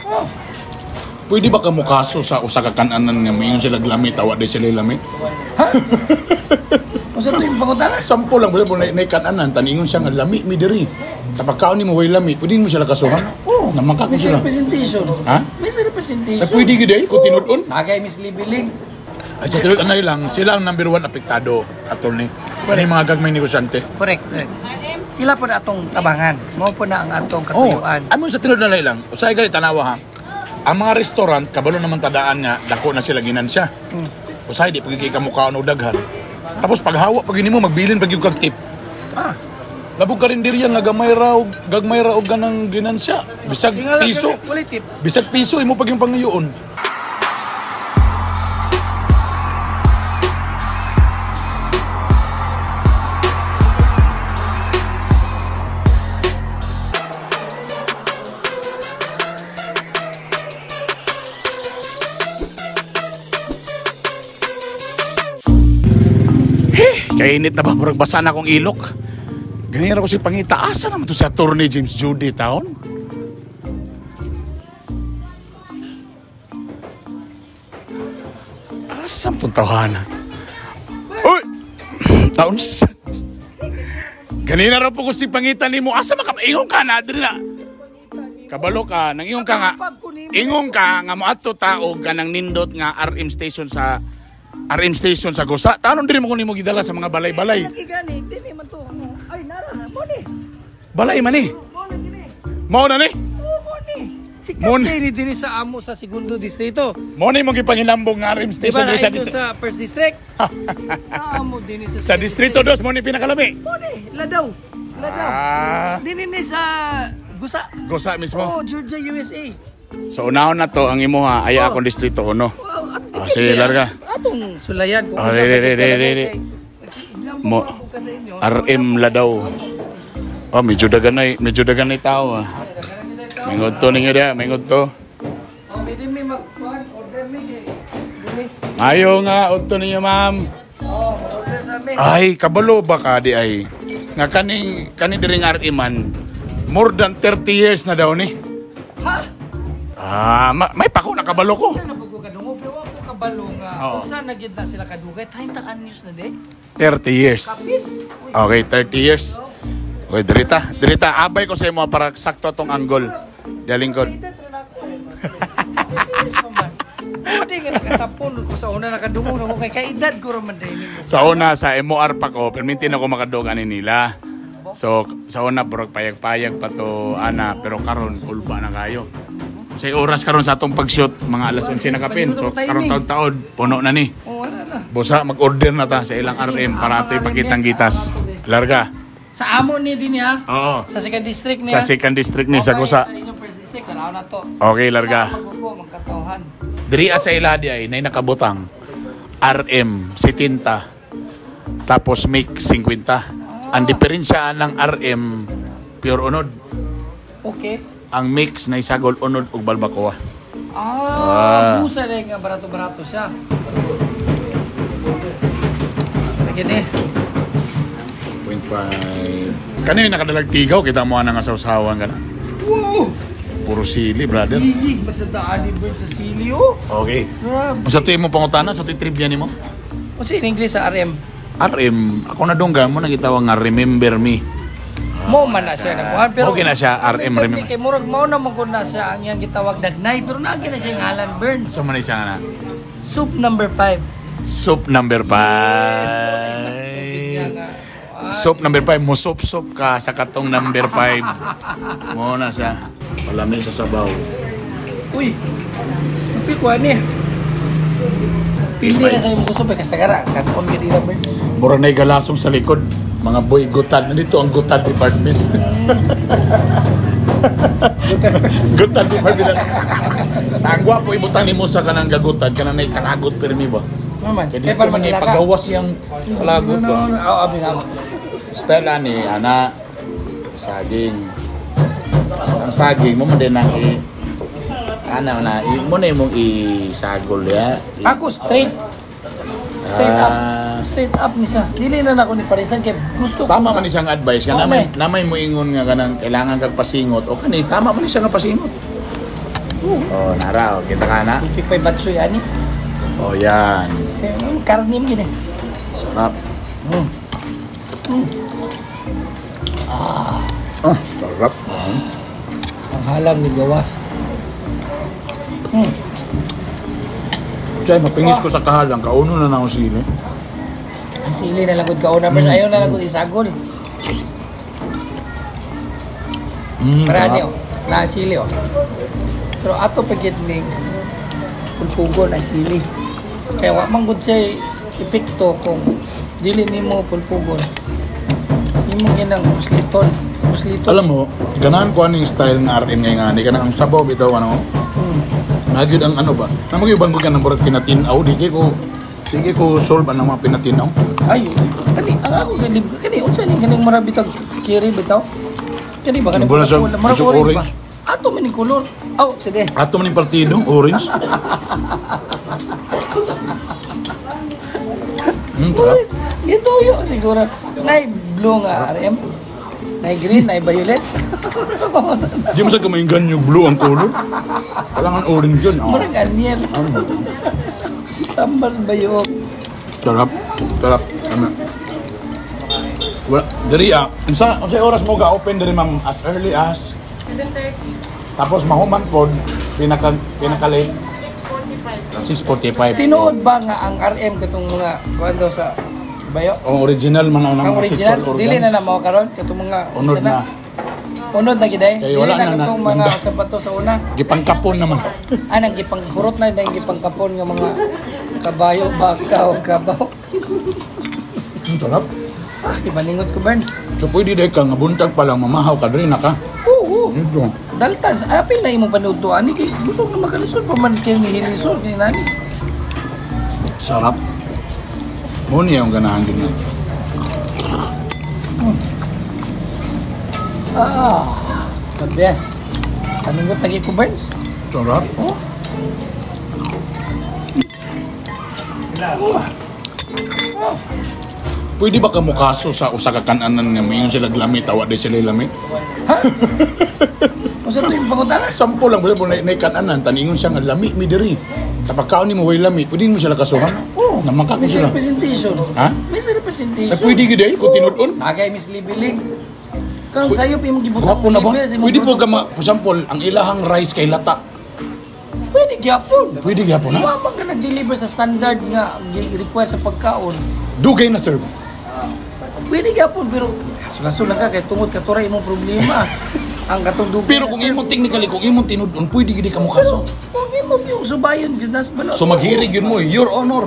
Oh. Pwede ba ka mukaso sa usa ka kananan nga moingon sila lami, tawa di sila lami? Ha? Unsa to yung pangutana? Sampo lang, wala po na kananan, taningon siya nga lami mi diri. Kapag kaon nimo way lami, pwede mo sila kasuhan? Oh, Namangka ko sila. Misrepresentation. Ha? Misrepresentation. Ta pwede gid ay kung tinud-on. Nagay mislibeling. Ay sa tinud anay lang, sila ang number one apektado, attorney. Ano yung mga gagmay negosyante? Correct. Sila po na atong tabangan. Mao po na ang atong katuyuan. Oh, amo sa tinud na lang. Usay gali tanawa ha. Ang mga restaurant kabalo naman tadaan nga dako na sila ginansya. Usay di pag kamukhaon og daghan. Tapos paghawa pag nimo magbilin pag yung kag tip. Ah, Labog ka rin diriya nga gamay ra og ganang ginansya. Bisag tingala piso. Walay tip. Bisag piso imo pag yung pangayoon. Kainit na ba? Murag basa na akong ilok. Ganyan ako si pangita. Asa naman to si Attorney James Judy taon? Asa man tong tawhana? Uy! Taon sa... Ganina raw po ko si pangita nimo. Asa man ka? Ingon ka na, diri na. Kabalo ka, nang ingon ka nga. Ingon ka nga moadto ta og kanang nindot nga RM station sa RM station sa Gusa. Tanon diri mo ko nimo gidala sa mga balay-balay. Lagi gani, dili man to. Ay nara na mo ni. Balay man ni. Mo na gini. Mao na ni. Oh, mo ni. Sikat Mo ni. kay ni dinhi sa amo sa segundo distrito. Mao ni mo gipangilambong nga RM Di station ba diri sa na sa first district? Amo dinhi sa sa distrito 2 mo ni pinakalami. Mo ni, Ladaw. Ladaw. Ah, Dinhi ni sa Gusa. Gusa mismo. Oh, Georgia, USA. So unahon na to ang imuha ay akong distrito 1. Wow, at Ah, sige, larga. Atong sulayan kung Ah, unsa di, ka di, di, di, di. Mo Mo- ka sa inyo. RM Ladaw. Oh, medyo daganay tao ah. Mingod to ninyo dia, mingod to. Oh, pwede mi mag-kuan, order mi kay. Dili. Ayo nga, udto ninyo ma'am. Oh, order sa amin. Ay, kabalo ba ka di ay? Nga kaning kaning diring RM man, more than 30 years na daw ni. Ha? Ah, may pako na kabalo ko. Ano na po ko kadungog? Pero ako kabalo nga. Oo. Kung saan na gyud na sila kadugay, 30 anyos na di. 30 years. Kapit. Okay, 30 years. Okay, dirita. Dirita, abay ko sa imo para sakto tong angle. Dialingkod. Edad rin ako. 30 years pa man. Pwede nga nakasapon ko sa una nakadungog na ko kay kaedad ko ra man dahil. Sa una, sa MOR pa ko, permintin ako makadog ani nila. So, sa una, burag payag-payag pa to, ana, pero karon kulba na kayo. Sa oras karon sa atong pag-shoot, mga alas 11 na kapin. So, karon taon-taon, puno na ni. Oh, wala na. Busa, mag-order na ta sa ilang RM para ato'y pakitang gitas. Larga. Sa amo ni din niya. Oo. Sa second district niya. Sa second district ni, sa Gusa. Sa inyong first district, tanaw na to. Okay, larga. Magugo, magkatawhan. Diri sa ila di ay nay nakabutang RM 70 tapos mix 50. Ang diferensya ng RM pure unod. Okay. Ang mix na isagol unod ug balbacoa. Ah, busa na nga barato-barato siya. Lagi ni. 0.5. Kanino nakadalag tigaw kita mo na nga sausawan ka na. Wow! Puro sili, brother. Hilig ba sa daan ni Bird sa sili, oh? Okay. Grabe. Sa tuyo mo pangutana, sa tuyo trivia nimo? O sa in English sa RM? RM, ako na donggan mo nagitawag nga remember me. Mo man na siya nakuhan pero Okay na siya, RM, remember. Kay murag mao na man ko na siya ang iyang gitawag dagnay pero naagi na siya yung ngalan Burns. Sa man na siya nga na? Soup number 5. Soup number 5. Soup number 5, mo soup ka sa katong number 5. Mo na siya. Palami sa sabaw. Uy. Uy, kuha niya. Hindi na sa imong kusog kay kasagara kanon gid nila Burns. Mura na galasong sa likod. Mga boy, gutad. Nandito ang gutad department. Gutad department. Ang gwapo ibutang nimo sa kanang gagutad kanang nay kanagot pirmi ba. Naman. Kaya dito man ipagawas yang kalagot ba. Oo, abi na ako. Style ani ana saging. Ang saging mo man din ang i ana na i, mo na imong isagol ya. Ako straight. Straight up. Ah. Straight up ni siya. Dili na nako ni parisan kay gusto ko. Tama man ni siyang advice nga Oo, namay may. namay mo ingon nga kanang kailangan kag pasingot o kani tama man ni siya nga pasingot. Oh, nara, oh, kita ka na. Pipay batsoy ani. Oh, yan. Kaya ang karne mo gini. Sarap. Ah, sarap. Ang halang ni gawas. Chay, mapingis ko sa kahalang. Kauno na na akong sili. Ang sili na lang gud kauna, pero ayaw na lang gud isagol. Para Sarap. niyo, na sili oh. Pero ato pagit ning pulpugon ang sili. Kaya wa man gud siya epekto kung dili nimo pulpugon. Imo ginang musliton. Musliton. Alam mo, ganahan ko aning style ng RM ngayon nga. Ni kanang ang sabaw bitaw ano. Nagyud ang ano ba? Namag ibang ko kanang murag pinatinaw, di kay ko sige ko solve ang mga pinatinaw. Ay, kani ang ako kani kani unsa ni kaning mura bitag kiri bitaw? Kani ba kani Wala siya, mura medyo orange ba? orange. Ato man ning kolor. Aw, sige. Ato man yung partido, orange. Sarap. Orange. Gituyo siguro. Nay blue nga RM. Nay green, nay violet. Di mo sa kamainggan yung blue ang color. Kailangan orange yun. Oh. Murag anyel. Tambas bayok. Sarap. Sarap. Tama. Wala, diri ah. Unsa oras mo ga open diri, ma'am, as early as 7:30. Tapos mahuman pod pinaka pinaka late 6:45. 6:45. Tinuod ba nga ang RM katong mga kuan daw sa bayo? Ang original man ang Ang mga original sexual dili organs. na na mao karon katong mga Unod unsa na. Unod na gid ay. Kay Dili wala na na katong mga sapato sa una. Gipangkapon naman. Ah, nagipang hurot na nagipangkapon nga mga kabayo, baka o kabaw. Sarap. Ah, ibaningot ko, Burns. So pwede dahil ka nga buntag pa lang mamahaw ka diri na ka. Oo. Dito. Daltan, apil na imong panuto ani kay busog na makalisod pa man kay ni hilisod ni nani. Sarap. Mo niya yung ganahan din na. Ah, the best. Paningot lagi ko, Burns. Sarap. Oh. Oh. Pwede ba ka mukaso sa usa ka kananan nga moingon sila lami tawa di sila lami? Ha? Unsa to yung pangutana? Sampo lang wala mo na kananan taningon siya nga lami mi diri. Kapag kaon nimo way lami, pwede mo sila kasuhan. Oh, Namangka ko sila. Misrepresentation. Ha? Misrepresentation. Eh, pwede gid ay kung tinud-on. Nagay mislibeling. Kung sayo pa imong gibutang Gwapo na ba? label sa imong Pwede po produkto. ka ma, for example, ang ilahang rice kay lata. Pwede gyapon. Pwede gyapon na. Wa man ka nag-deliver sa standard nga require sa pagkaon. Dugay na serve. Pwede gyapon pero kaso lang ka kay tungod katura imong problema. Ang katong dugay. Pero na kung serve. imong technically, kung imong tinud-on, pwede gid ka mo Pero kaso. kung imong yung subayon gyud nas balot. So maghirig yun mo, Your Honor.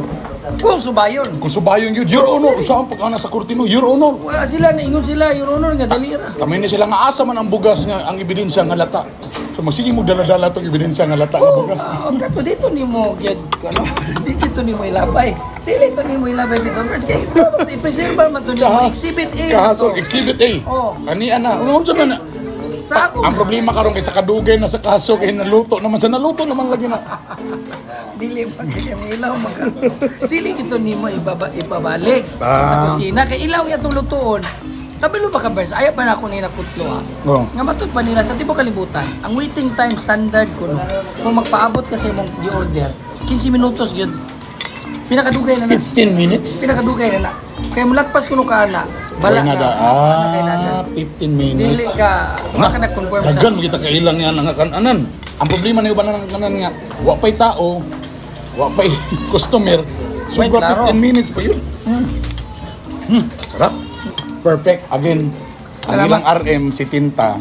Kung subayon. Kung subayon yun, Your Honor. Saan pa ka na sa korte no? Your Honor. Wala sila naingon sila Your Honor nga dalira. Kamay ni sila nga asa man ang bugas nga ang ebidensya nga lata. So magsige mo dala-dala tong ebidensya nga lata nga bugas. Oh, kato dito nimo gyud ano, di gito nimo ilabay. Dili to nimo ilabay bitaw birds kay i-preserve man to nimo exhibit A. Kahaso, to. Exhibit A. Oh. Kani ana, ano unsa man na? Sa ako Ang problema karon kay sa kadugay na sa kaso kay naluto naman sa naluto naman lagi na. Dili pa kay ang ilaw magka. Dili gito nimo ibaba ipabalik Ah. sa kusina kay ilaw ya itong lutuon. Kabalo ba ka Birds? Ayaw pa na ako nila kutlo ah. Oh. Nga matud pa nila sa tibuok kalibutan, ang waiting time standard ko no, kung magpaabot ka sa imong gi-order, 15 minutos gyud. Pinakadugay na na. 15 minutes. Pinakadugay na na. Kaya mulakpas kuno ka ana, bala Kay na. nada. Ana kay nada. Ah, 15 minutes. Dili ka, wala ka nag-confirm sa. Daghan kita kailang nga nga kananan. Ang problema na uban ng kanan nga, wa pay tao, wa pay customer. Wait, Sobra klaro. 15 minutes pa yun. Sarap. Perfect. Again, ang Salamat. ilang RM si Tinta,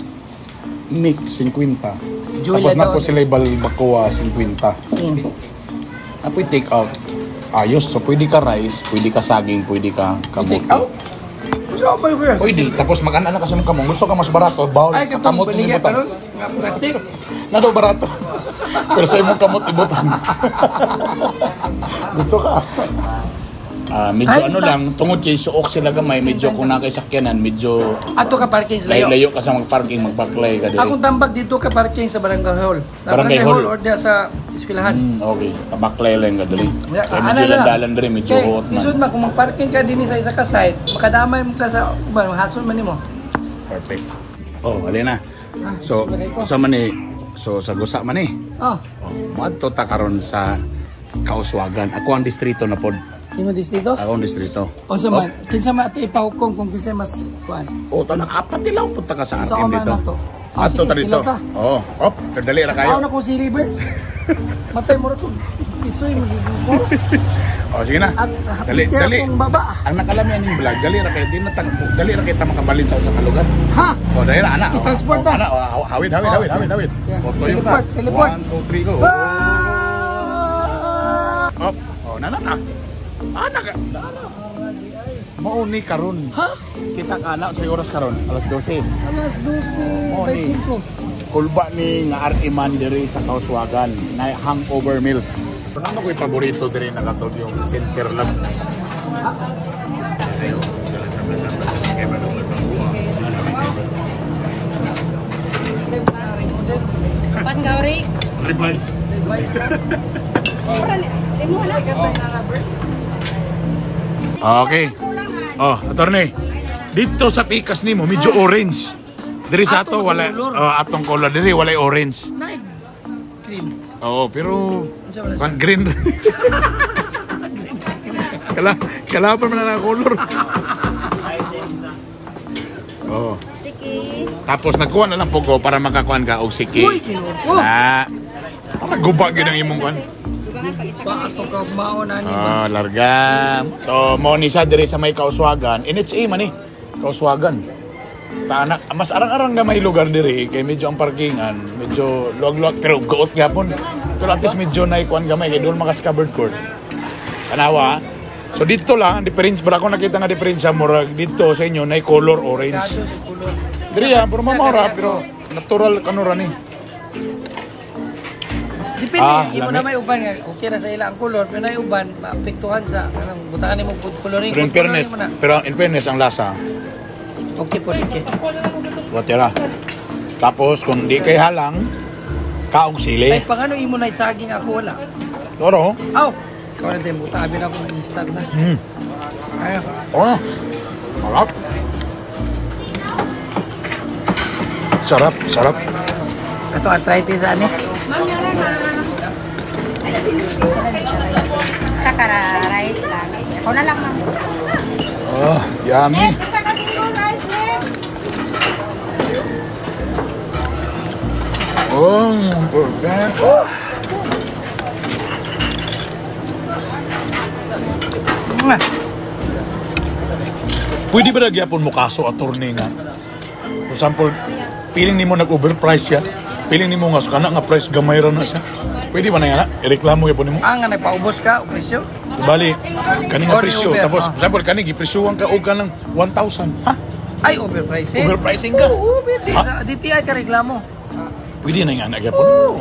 Nick 50. Julia Tapos na daw. po sila Balbacoa 50. Apoy take out. Ayos. So pwede ka rice, pwede ka saging, pwede ka kamote. Take out? Gusto ko ba Pwede. Tapos mag-ano na kasi mong kamong. Gusto ka mas barato, bawal Ay, sa katong kamot baligya ibutan. karon nga plastic. Na daw barato. Pero sa imong kamot ibutan. Gusto ka. Ah, medyo Ay, ano lang, tungod kay suok sila gamay, medyo kung nakay sakyanan, medyo Ato ka parking sa layo. layo-layo ka sa magparking, magbaklay ka diri. Akong tambag dito ka parking sa Barangay Hall. Sa Barangay Hall. Or diya sa eskwelahan. Okay. Tabaklay lang ka diri. Yeah, Kaya ano medyo na lang. landalan diri, medyo Kay, huot man. Lisod man kung magparking ka dinhi sa isa ka site, makadamay mo ka sa uban, hasol man nimo. Perfect. Oh, alin na. Ah, So, sulagay ko. sa man eh, So sa gusa man eh. Ah, Oh, moadto ta karon sa Kauswagan. Ako ang distrito na pod. Imo distrito? Ako ang distrito. O sa man, kinsa man ato ipahukom kung kinsa mas kuan. Oh, tanang apat tilaw punta ka sa Sa akin man dito. na to. Ah, Adto sige, ta dito. tilaw ta. Oh, op, dali ra kayo. Tao na kong si Rivers. Matay mo ra to. Isoy mo sa ko. Oh, sige na. At Dali, hapis kaya dali. akong baba. Ang nakalami aning vlog, dali ra kayo din natag dali ra kita makabalin sa usa ka lugar. Ha? Oh, dali ra ana. Oh, I-transport oh, na. Ana, oh, hawid, hawid, Oh, hawid, hawid, hawid. sige. Oh, tuyo ka. Teleport, teleport. 1 2 3 go. Ah! Op, oh, nana na. Ana ka. Nana. Mao ni karon. Ha? Kita ka na sa oras karon, alas 12. Alas 12. Oh, ni. Kulba ni nga RA man diri sa Kauswagan na hangover meals. Ano ko'y paborito diri nakatod yung center lang. Panggawri. Revise. Imo na. Okay. Oh, attorney. Dito sa pikas nimo medyo orange. Diri sa ato Atong wala color. oh, atong color diri walay orange. Nine. Cream. Oo, pero Unsa man na siya? pang green. Kala kala pa man na color. Oh. Sige. Tapos nagkuha na lang po ko para makakuan ka og siki. Uy, Ginoo ko. Na. Para guba gyud ang imong kuan. Dugangan pag isa Ba ato ka mao na ni. Ah, larga. To mo ni sa diri sa may Kauswagan. NHA man eh. Kauswagan. Tanak, mas arang-arang nga may lugar diri kay medyo ang parkingan, medyo luwag-luwag pero guot gyapon. Pero at least medyo naikuan gamay kay doon maka covered court. Tanawa. So dito lang ang difference, pero ako nakita nga diferensya murag dito sa inyo nay color orange. Kado sa color. Diri ah, pero mamora pero natural kano ra ni. Depende, Ah, imo na lami. may uban nga okay ra sa ila ang color, pero na uban maapektuhan sa kanang butangan nimo food coloring. Pero in Food coloring fairness, mo na. pero in fairness ang lasa, Okay po, okay. watera. Tapos kung di kay halang, kaog sili. Ay, pangano imo na saging ako wala. Toro. Aw, ikaw na din buta abi na akong instant na. Ay, Oh. Sarap. Sarap, sarap. Ato arthritis ani. Sa kara rice lang. Ako na lang, ma'am. Oh, yummy. Isa ka kilo rice, ma'am. Oh, perfect. Oh. Mwah. Pwede ba nagyapon mo kaso, attorney nga? For example, feeling nimo nag-overprice siya. Feeling nimo nga kana nga price gamay ra na siya. Pwede ba na nga? Ireklamo gyapon nimo. Ah, nga nagpaubos ka, o presyo? Bali, kani nga Or presyo. over, Tapos, ah. for example, kani gipresyuhan ka og kanang 1,000. Ha? Ay, overpricing. Overpricing ka. Oo, pwede. Ha? Sa DTI ka reklamo. Pwede na nga na gyapon. Oo.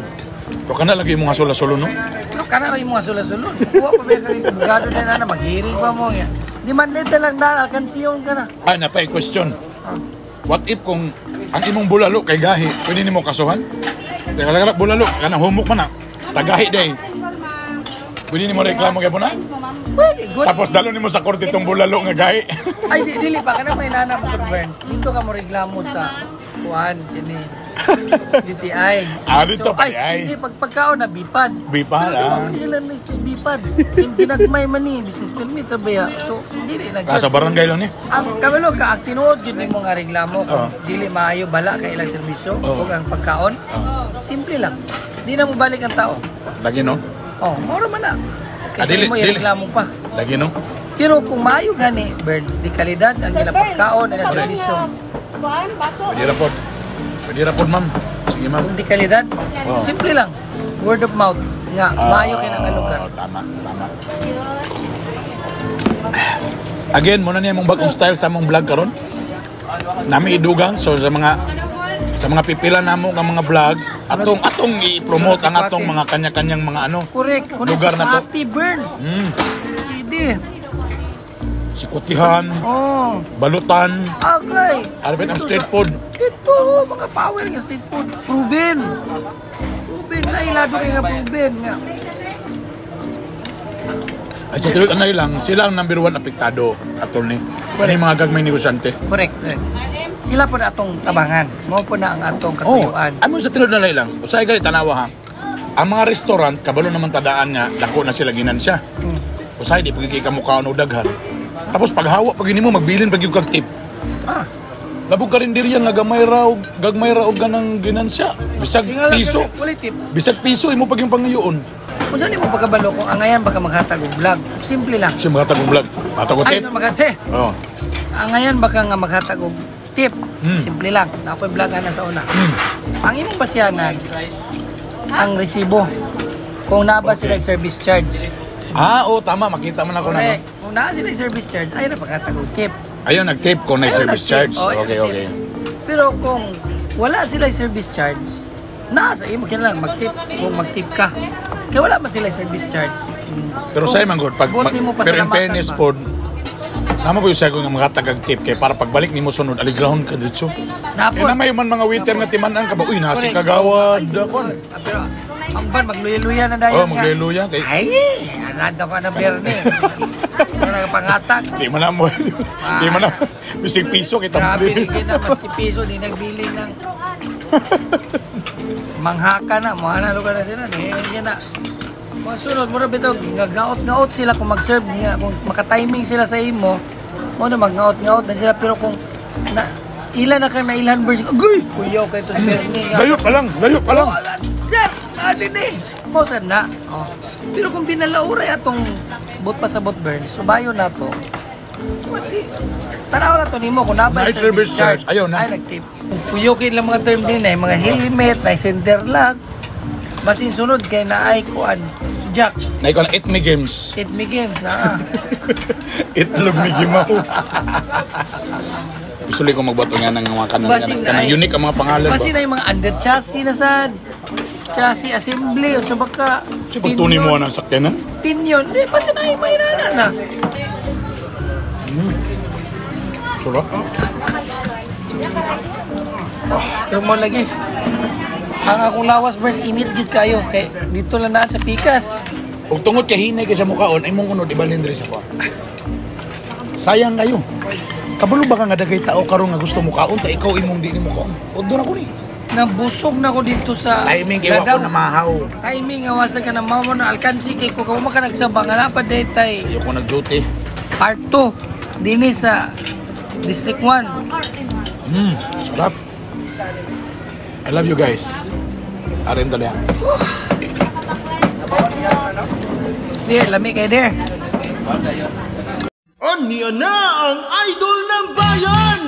To kana lagi mo nga sula-sulo no. Pero kana rin mo nga sula-sulod. Kuha pa ba ka rin, bugado na na, maghiring pa mo. Nga. Di man leta lang na, alkansiyon ka na. Ah, napay question. What if kung ang imong bulalo kay gahi, pwede nimo kasuhan? Teka lang, bulalo, kanang humok man na. Tagahi day. Pwede nimo reklamo gyapon na? Pwede, good. Tapos dalo nimo sa korte itong bulalo nga gahi. Ay, di, dili pa ka na may nana mo Burns. Dito ka mo reklamo sa kuan, kini DTI. Ah, dito pa, ay, ay. hindi, pag pagkaon na bipad. Bipad, Pero di ah. ba sila na istos bipad. Yung ginagmay man ni, business permit, ba So, dili na. Ah, sa barangay lang ni. Ang kabalo ka, ang tinuod yun nimo nga reklamo kung Oo. dili maayo bala kay ilang serbisyo Oo. ug ang pagkaon. Simple lang. Di na mo balik ang tao. Lagi no? Oh, mao ra man na. Ah, Kasi dili, mo dili. ireklamo pa. Lagi no? Pero kung maayo gani, birds, di kalidad ang ginapagkaon ilang serbisyo. Kuan, baso. Pwede ra pod. Pwede ra pod, ma'am. Sige, ma'am. Kung di kalidad, Oo. simple lang. Word of mouth nga maayo kay ang lugar. Ah, tama, tama. Again, muna niya mong bagong style sa mong vlog karon. Nami idugang so sa mga pipila namo nga mga vlog atong atong i-promote ang atong mga kanya-kanyang mga ano. Correct. Kuno Lugar si na to. Ate Burns. Pwede. Sikutihan, Oh. balutan, Okay. ano ang street food. Ito, mga power nga street food. Proven. Proven. Nailado kay nga proven nga. Ay sa tuloy anay lang, sila ang number one apektado, attorney. Ano yung mga gagmay negosyante. Correct. Sila po na atong tabangan. Mao po na ang atong Oh, katuyuan. amo sa tinud na lang. Usahay gali tanawa ha. Ang mga restaurant kabalo naman tadaan nga dako na sila ginansya. Usahay di pagiging kamukhaon og daghan. Tapos paghawa pag mo magbilin pag yung kag tip. Ah, Labog karinderya nga gamay ra og ganang ginansya. Bisag tingala piso. Wala tip. Bisag piso imo pag yung pangayoon. Kung saan mo pagkabalo kung angayan baka maghatag og vlog. Simple lang. Siya mga tagong vlog. Matag og Ay, tip. no, maghatag. Oh. Angayan baka nga maghatag og tip. Simple lang. Na ako'y vlog ana sa una. Ang imong pasyanan, ang resibo. Kung naa ba sila service charge. Ah, oh, tama, makita man ako na. No? Correct. Kung naa sila service charge, ay na paghatag og tip. Ayun, nag-tip ko na Ayaw service nag-tip. charge. Oh, ayaw Okay, nag-tip. okay. Pero kung wala sila service charge, naa sa imo kinahanglan mag-tip kung mag-tip ka. Kaya wala ba sila service charge? Pero So, sa man good pag buot nimo pero in pasalamatan fairness ba? pod, namo ko yung sayo nga mga tagag tip kay para pagbalik nimo sunod aligrahon ka dito. Napot. Kaya na may man mga waiter nga timan-an ka ba, uy, nasi Correct. kagawad kon. Ah, pero ang ban magluya-luya na dayon Oh, magluya-luya kay Ay, anada pa na berne. Ano nagpangatag. di man na mo. Di man na bisig piso kay Grabe tambli. rin na maski piso di nagbili ng manghaka na, mo lugar na sila di yan na. Mga sunod mo bitaw ngaot-ngaot sila kung mag-serve nga kung maka-timing sila sa imo, mo na magngaot-ngaot na sila pero kung na ila na kang nailhan verse, agoy, kuyaw kay to Bernie nga. Layo pa lang, layo pa lang. Oh, sir, natin eh. Mo sad na. Oh. Pero kung binalauray atong bot pa sa bot burn, subayo na to. Tanaw na to nimo kung nabay Night service charge. Ayaw na. Ay, nagtip. Kung kuyukin lang mga term din eh, mga helmet, na center lock. Basin sunod kay naay kuan. Jack, Na ikaw na eat me games. hit me games na. Ah. Itlog ni Gimaw. Gusto ko magbato nga ng mga kanang, Basin kanang, kanang ay- unique ang mga pangalan ba? Basin na yung mga under chassis na sad. Chassis assembly, o sa baka Kasi pag tunay mo ang sakyanan. Pinion, di basin na yung may nana na. Sarap. Pero mo lagi. Ang akong lawas bers init gid kayo kay dito lang naan sa pikas. Ug tungod kay hinay kay sa mukhaon ay mong unod ibalhin diri sa kuha. Sayang kayo. Kabalo ba ka nga dagay tao karon nga gusto mukaon ta ikaw imong di ni mukaon. Udto na ko ni. Nabusog na ko dito sa Timing kay wa ko Ladaw. na mahaw. Timing nga wasa ka na mamo na alkansi kay ko kung ka nagsabang nga pa tay Sayo ko nag-duty. part 2 dinhi sa District 1. Sarap. I love you guys. Arin dali. Di lami kay there. Aniya na ang idol ng bayan!